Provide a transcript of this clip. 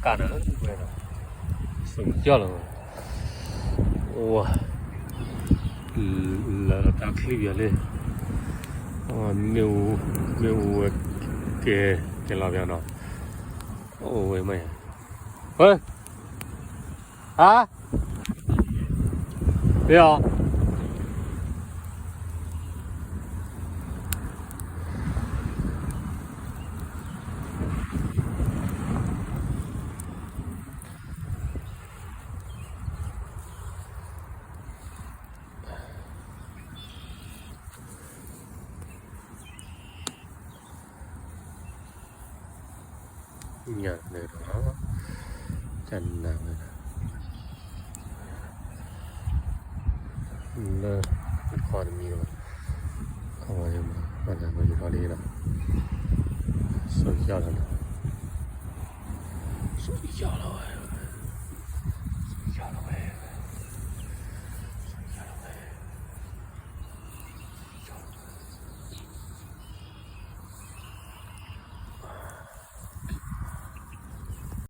ကးနၤလၢဝဲဒီး စိၤကၠီၣ်လီၤ, အိၣ်ဝဲ, လၢတၢ်ချံပယီၤလံ, မ့ၣ်အူ, မ့ၣ်အူဝဲကဲ, ကဲလီၤပယီၤနီၤ, အိၣ်ဝဲမးယၤ, ဟါ, မ့ၢ်အီၤ ညၣ်လၢဒီး ကနၣ်ဝဲဒၣ် လၢ ခီတမံၤလီၤ, ခီဝဲမး ဘၣ်တၢ်ဝဲယထီၣ်လံဒီး စိၤကၠီၣ်လီၤ